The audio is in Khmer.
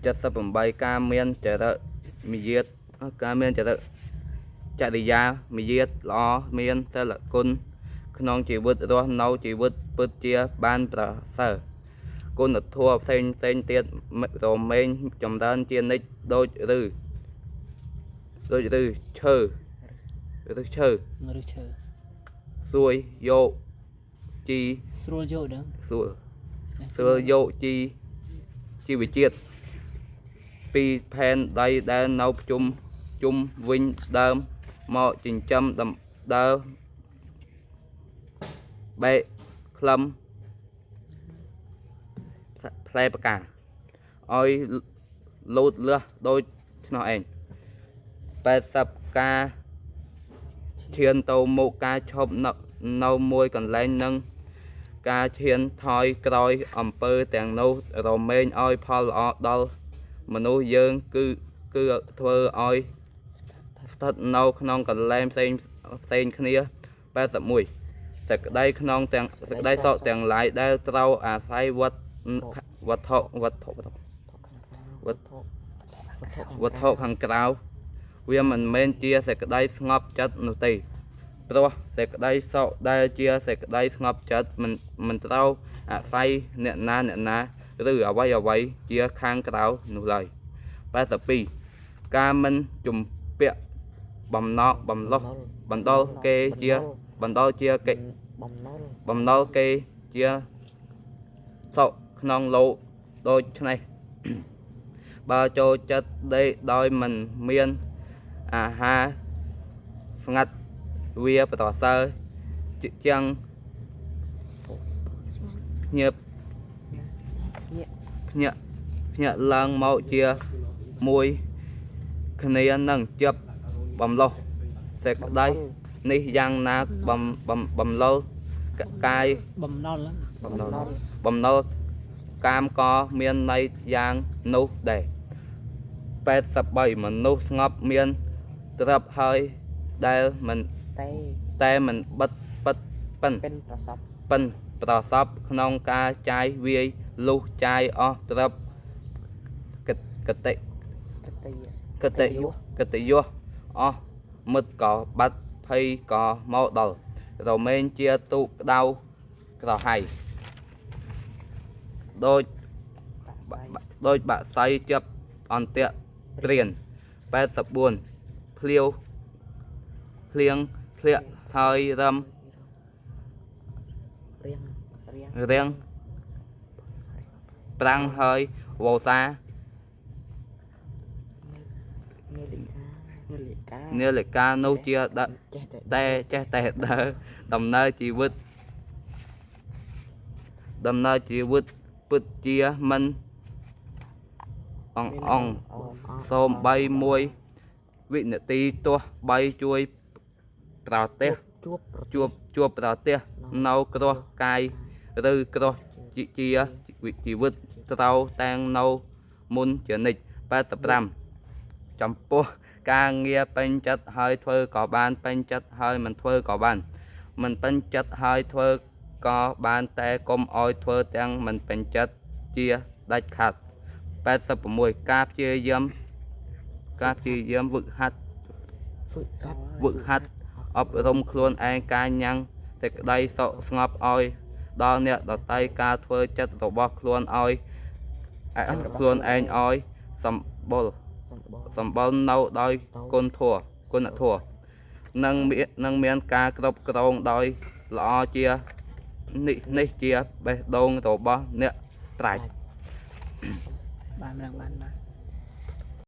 78ការមានចរិតមយាទការមានចរិតចរិយាមយាទល្អមានសិលគុណក្នុងជីវិតរស់នៅជីវិតពិតជាបានប្រសើរគុណធម៌ផ្សេងផ្សេងទៀតរមែងចម្រើនជានិច្ចដូចឬដូចឬឈើឬឈើ ឬឈើ សួយយកជី ស្រួលយកដឹង ស្រួលស្រួលយកជីជីវជាតិពីផែនដីដែលនៅជុំជុំវិញដើមមកចិញ្ចឹមដំដើមបែកខ្លឹមផ្លែផ្កាឲ្យលូតលាស់ដូចឆ្នោះឯង80ការឈានទៅមុខការឈប់នៅនៅមួយកន្លែងនឹងការឈានថយក្រោយអំពើទាំងនោះរមែងឲ្យផលល្អដល់មនុស្សយើងគឺគឺធ្វើឲ្យស្ថិតនៅក្នុងកន្លែងផ្សេងផ្សេងគ្នា81សេចក្តីក្នុងទាំងសេចក្តីសុខទាំងឡាយដែលត្រូវអាស្រ័យវត្តវត្ថុវត្ថុវត្ថុវត្ថុវត្ថុខាងក្រៅវាមិនមែនជាសេចក្តីស្ងប់ចិត្តនោះទេព្រោះសេចក្តីសុខដែលជាសេចក្តីស្ងប់ចិត្តមិនមិនត្រូវអាស្រ័យអ្នកណាអ្នកណាឬអ្វីអ្វីជាខាងក្រៅនោះឡើយ82ការមិនជំពាក់បំណក់បំលោះបណ្ដុលគេជាបណ្ដុលជាកិ បំណុល បំណុលគេជាសុខក្នុងលោកដូច្នេះ បើចូលចិត្តដេកដោយមិនមានអាហារស្ងាត់វាប្រសើរជាងភ្ញាប ញាក់ ភ្ញាក់ភ្ញាក់ឡើងមកជាមួយគ្នានឹងជាប់បំលោះសេចក្តីនេះយ៉ាងណាបំបំបំលុលកាយ បំណុលហ្នឹង បំណុលបំណុលកាមក៏មានន័យយ៉ាងនោះដែរ83មនុស្សស្ងប់មានទ្រព្យហើយដែលមិន តែ តែមិនបិទបិទប៉ិន เป็นប្រសព ប៉ិនប្រសពក្នុងការចាយវាយលុះចាយអស់ទ្រព្យកតិ កតិយ កតិយសកតិយសអស់មិត្តក៏បាត់ភ័យក៏មកដល់រមែងជាទូកក្តៅក្រហៃដូច បាក់សៃ ដូចបាក់សៃចាប់អន្ទាក់ព្រាន84ភ្លាវភ្លៀងធ្លាក់ហើយរំ រៀងរៀង រៀងប្រាំងហើយវោសា នាលិកានាលិកា នាឡិកានោះជាដ ចេះតែ តែចេះតែដើរដំណើរជីវិតដំណើរជីវិតពិតជាមិនអងអងសូមបីមួយវិនាទីទោះបីជួយប្រទេស ជួបប្រ ជួបជួបប្រទេសនៅគ្រោះកាយឬគ្រោះជាជាជីវិតត្រូវតាំងនៅមុនជានិច្ច85ចំពោះការងារពេញចិត្តហើយធ្វើក៏បានពេញចិត្តហើយមិនធ្វើក៏បាន មិនពេញចិត្តហើយធ្វើក៏បានតែកុំឲ្យធ្វើទាំងមិនពេញចិត្តជាដាច់ខាត86ការព្យាយាមការព្យាយាមវឹកហាត់ ฝึកហាត់ វឹកហាត់អប់រំខ្លួនឯងការញ៉ាំងសេចក្តីសុខស្ងប់ឲ្យដល់អ្នកដតីការធ្វើចិត្តរបស់ខ្លួនឲ្យខ្លួនឯងឲ្យសម្បុរ សម្បល់ សម្បុរនៅដោយគុណធម៌គុណធម៌និងមាននិងមានការគ្រប់គ្រងដោយល្អជានេះនេះជាបេះដូងរបស់អ្នកប្រាជ្ញ បានម្ដងបានបាន